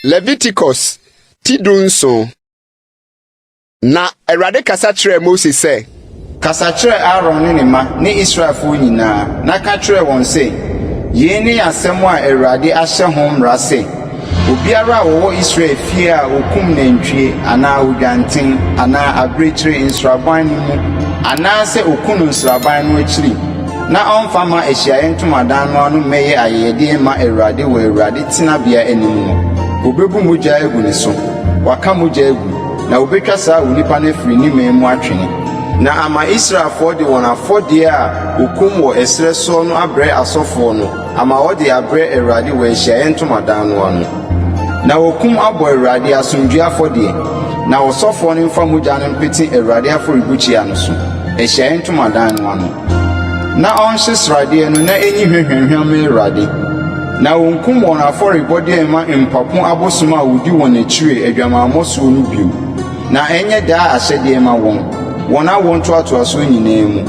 Leviticus ti 17. Na Awurade kasa kyerɛɛ Mose sɛ. Kasa kyerɛ Aaron ne ne mma ne Israelfoɔ nyinaa, na ka kyerɛ wɔn sɛ, 'Yei ne asɛm a Awurade ahyɛ ho mmara sɛ, obiara a ɔwɔ Israel fie a ɔkum nantwie anaa odwanten anaa abirekyire nsraban no mu anaasɛ ɔku no nsraban no akyiri na ɔmfa mma Ahyiaeɛ Ntomadan no ano mmɛyɛ ayɛyɛdeɛ mma Awurade wɔ Awurade tenabea anim no, wɔbɛbu mogya agu ne so. Waka mogya agu, na wɔbɛtwa saa onipa no afiri ne man mu atwene. Na ama Israelfoɔ de wɔn afɔdeɛ a wɔkum wɔ ɛserɛ soɔ no abrɛ asɔfoɔ no ama wɔde abrɛ Awurade wɔ Ahyiaeɛ Ntomadan no ano. Na wɔkum abɔ Awurade asomdwoeɛ afɔdeɛ, na ɔsɔfoɔ no mfa mogya no mpete Awurade afɔrebukyia no so, Ahyiaeɛ Ntomadan no ano. Na ɔnhye sradeɛ no na ɛnyi hwa hwamhwam mma Awurade. Na wɔnkum wɔn afɔrebɔdeɛ mma mpapo abosom a wɔdi wɔn akyire adwamammɔ soɔ no bio, na ɛnyɛ daa ahyɛdeɛ mma wɔn, wɔn awoɔ ntoatoasoɔ nyinaa mu.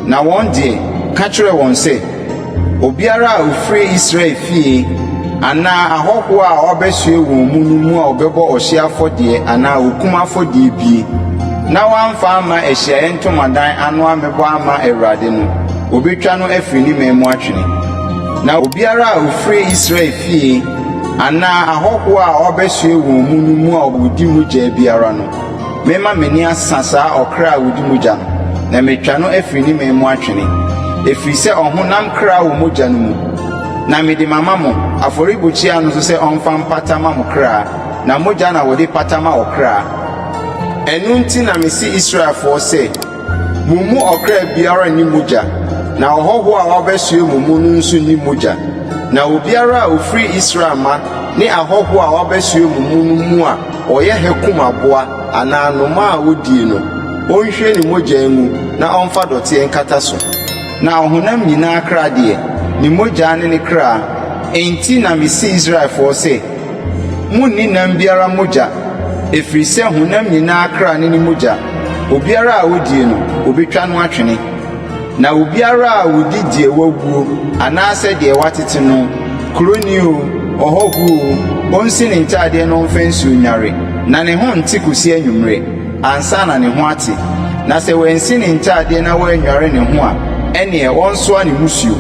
Na wɔn deɛ, ka kyerɛ wɔn sɛ, Obiara a ɔfiri Israel fie anaa ahɔhoɔ a wɔabɛsoɛ wɔn mu no mu a ɔbɛbɔ ɔhyeɛ afɔdeɛ anaa okum afɔdeɛ bie, na wamfa amma Ahyiaeɛ Ntomadan ano ammɛbɔ amma Awurade no, wɔbɛtwa no afiri ne man mu atwene. Na obiara a ɔfiri Israel fie anaa ahɔhoɔ a wɔabɛsoɛ wɔn mu no mu a ɔdi mogya biara no, Mɛma m'ani asa saa ɔkra a odi mogya no, na matwa no afiri ne man mu atwene, ɛfiri sɛ ɔhonam kra wɔ mogya no mu. Na mede mama mo, afɔrebukyia no so sɛ ɔmfa mpata ma mo kra, na mogya na wɔde pata ma ɔkra. Ɛno nti na mese Israelfoɔ sɛ, Mo mu ɔkra biara nni mogya, na ɔhɔhoɔ a wabɛsoɛ mo mu no nso nni mogya. Na obiara a ɔfiri Israel mma ne ahɔhoɔ a wɔabɛsoɛ mo mu no mu a ɔyɛ ha kum aboa anaa anomaa a wodie no, ɔnhwie ne mogya ngu na ɔmfa dɔteɛ nkata so. Na ɔhonam nyinaa kra deɛ, ne mogya ne ne kra. Enti na mese Israelfoɔ sɛ, Monnni nam biara mogya, ɛfiri sɛ honam nyinaa kra ne ne mogya, obiara a ɔdie no, wɔbɛtwa no atwene. Na obiara a ɔdi deɛ wawuo anaasɛ deɛ wɔatete no, kuroni oo, ɔhɔhoɔ oo, ɔnsi ne ntadeɛ na ɔmfa nsuo nnware, na ne ho nte kɔsi anwummerɛ, ansa na ne ho ate. Na sɛ wansi ne ntadeɛ na wannware ne ho a, ɛnneɛ ɔnsoa ne mmusuo.